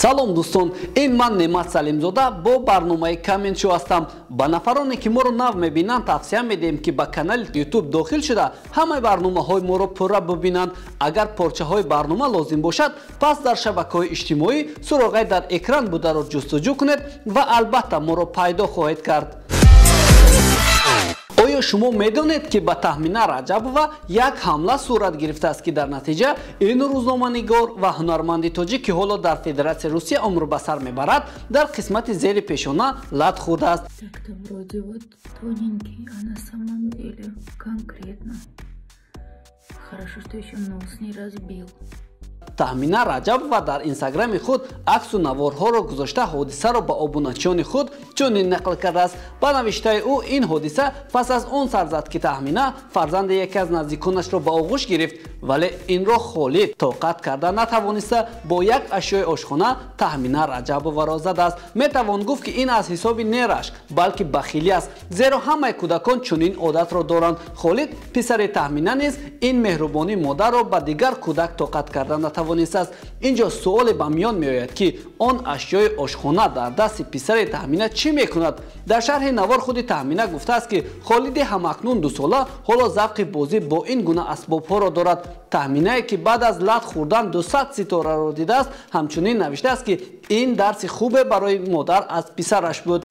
Салом, дӯстон, ин ман Неъмат Салимзода бо барномаи Коммент Шоу ҳастам. Ба нафароне, ки моро нав мебинанд, тавсия медиҳем, ки ба канали Ютуб дохил шуда, ҳамаи барномаҳои моро пурра бибинанд. Агар порчаҳои барнома лозим бошад, пас дар шабакаҳои иҷтимоӣ суроғаи дар экран бударо ҷустуҷӯ кунед ва албатта моро пайдо хоҳед кард. Оё шумо медонед, ки ба Таҳмина Раҷабова як ҳамла сурат гирифтааст, ки дар натиҷа ин рӯзноманигор ва ҳунарманди тоҷик, ки ҳоло дар Федератсияи Русия умр ба сар мебарад, дар қисмати зери пешона лат хӯрдааст? Так-то вроде вот тоненький, а на самом деле конкретно. Хорошо, что еще нос не разбил. Таҳмина Раҷабова дар Инстаграми худ аксу наворҳоро гузошта, ҳодисаро ба обуначиёни худ чунин нақл кардааст. Ба навиштаи ӯ, ин ҳодиса пас аз он сар зад, ки Таҳмина фарзанди яке аз наздиконашро ба оғӯш гирифт, вале инро Холид тоқат карда натавониста, бо як ашёи ошхона Таҳмина Раҷабоваро задааст. Метавон гуфт, ки ин аз ҳисоби не рашк, балки бахилӣ аст, зеро ҳамаи кӯдакон чунин одатро доранд. Холид, писари Таҳмина низ ин меҳрубонии модарро ба дигар кӯдак тоқат карда натавонистааст. Инҷо суоле ба миён меояд, ки он ашёи ошхона дар дасти писари Таҳмина чӣ мекунад? Дар шарҳи навор худи Таҳмина гуфтааст, ки Холиди ҳамакнун 2-сола ҳоло завқи бозӣ бо ин гуна асбобҳоро дорад. Таҳминае, ки баъд аз лат хӯрдан 200 ситораро дидааст, ҳамчунин навиштааст, ки ин дарси хубе барои модар аз писараш буд.